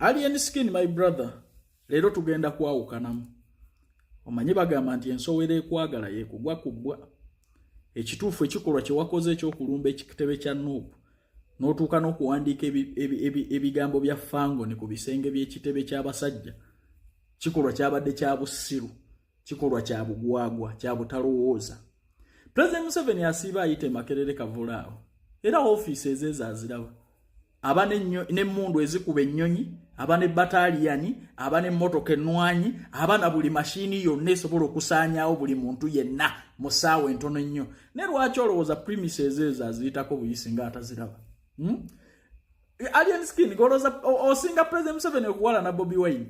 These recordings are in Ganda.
Alien Skin, my brother, leero tugenda kwawukanamu. Omanyi bagamba nti ensowera ekwagala yekugwa ku bbwa. Ekituufu, ekikolwa kye wakoze ekyokulumba ekitebe kya NUP, n'otuuka n'okuwandiika ebigambo bya fangoni ku bisenge by'ekitebe ky'abasajja, kikolwa kyabadde kya bussiru, kikolwa kya bugwagwa, kya butalowooza. President Museveni asiiba ayita emakerere kavulaawo, era ofiisi ezeezo aziraba. Aba n'emmundu ezikuba ennyonyi, aba ne bataliyani, aba n'emmotoka ennwanyi, aba na buli mashini yonna esobola okusaanyaawo buli muntu yenna mu ssaawa entono ennyo. Naye lwaki olowooza premises ezo aziyitako buyisi nga ataziraba, Alien Skin, golowooza osinga President Museveni okuwala na Bobi Wine,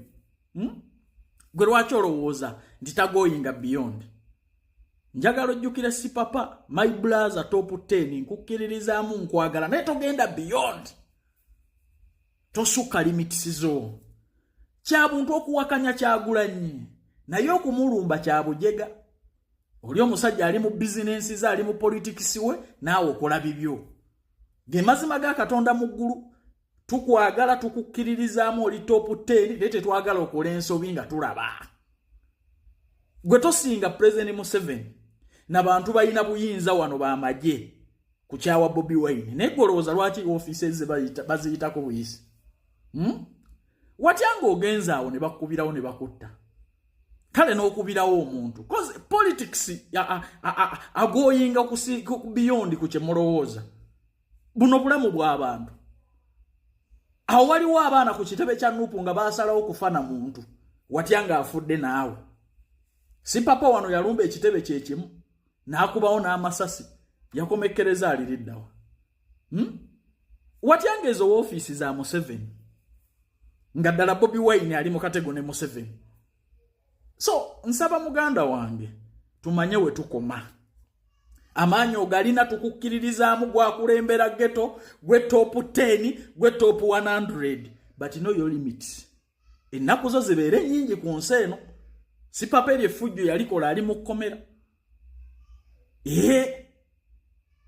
Gwe lwaki olowooza nti tagoyinga beyond? Njagala ojjukire, Sipapa, my brother, top 10, nkukkiririzaamu, nkwagala, naye togenda beyond, tosukka limits zo. Kya buntu okuwakanya Kyagulanyi, naye okumulumba kya bujega. Oli omusajja ali mu bizinensi ze, ali mu politics we, naawe okola bibyo. Ge mazima ga Katonda mu ggulu. Tukwagala, tukukkiririzaamu, oli top 10, naye tetwagala okola ensobi nga tulaba. Gwe tosinga President Museveni nabantu balina buyinza wano bamagye kukyawa Bobi Wine, naye gwe olowooza lwaki ofiisi eze baziyitako buyisi, Watya ng'ogenza awo ne bakubirawo ne bakutta? Kale n'okubirawo omuntu, 'cause politics agoyinga beyond ku kye mulowooza. Buno bulamu bw'abantu. Awo waliwo abaana ku kitebe kya NUP nga basalawo kufa na muntu. Watya ng'afudde naawe? Si papa wano yalumba ekitebe kyekimu n'akubawo n'amasasi, yakomekkereza aliriddawa, Watya ng'ezo woofiisi za Museveni, nga ddala Bobi Wine ali mu katego ne Museveni? So nsaba, muganda wange, tumanye we tukoma. Amaanyi ogalina, tukukkiririzaamu, gwakulembera ghetto, gwe top 10, gwe top 100, but know your limits. Ennaku zo zibeere nnyingi ku nsi eno. Si papa eryo effujjo yalikola ali mu kkomera. Ee,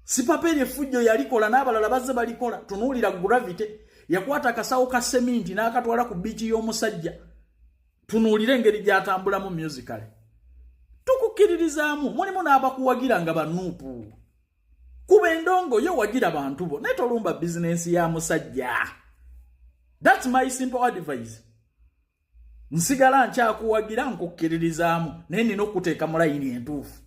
si papa eryo effujjo yalikola, n'abalala bazze balikola. Tunuulira Gravity, yakwata akasawo ka seminti n'akatwala ku biiki y'omusajja. Tunuulire engeri gy'atambulamu musically. Tukukkiririzaamu, mulimu n'abakuwagira nga ba NUP. Kuba endongo yo, wagira bantu bo, naye tolumba bizinensi ya musajja. That's my simple advice. Nsigala nkyakuwagira, nkukkiririzaamu, naye nina okuteeka mu layini entuufu.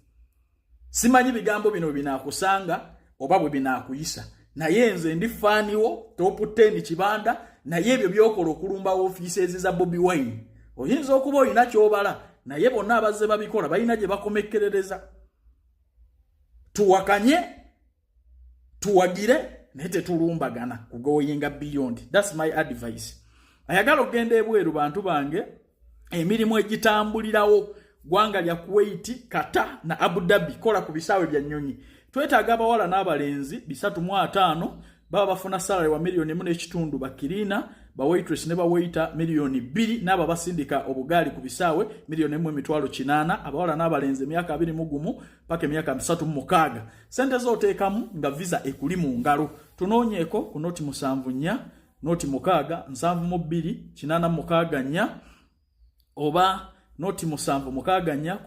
Simanyi bigambo bino binaakusanga oba bwe binaakuyisa, naye nze ndi fan wo, top 10 kibanda, naye ebyo byokola okulumba ofiisi za Bobi Wine, oyinza okuba olina kyobala, naye bonna abazze babikola balina gye bakomekkerereza. Tuwakanye, tuwagire, naye tetulumbagana kugoyinga beyond. That's my advice. Ayagala okugenda ebweru, bantu bange, emirimu egitambulirawo gwanga lya Kuwait, Qatar na Abu Dhabi, kola ku bisaawe bya nnyonyi. Twetaaga abawala n'abalenzi 350. Baba bafuna salary wa 1.5 miliyoni, ba cleaner, ba waitress ne ba waiter 2 miliyoni, n'abo basindika obugaali ku bisaawe 1.8 miliyoni. Abawala n'abalenzi emyaka 21 paka emyaka 36. Sente z'oteekamu nga visa ekuli mu ngalo. Tunoonyeeko ku 074 06 72 864 oba 0 764.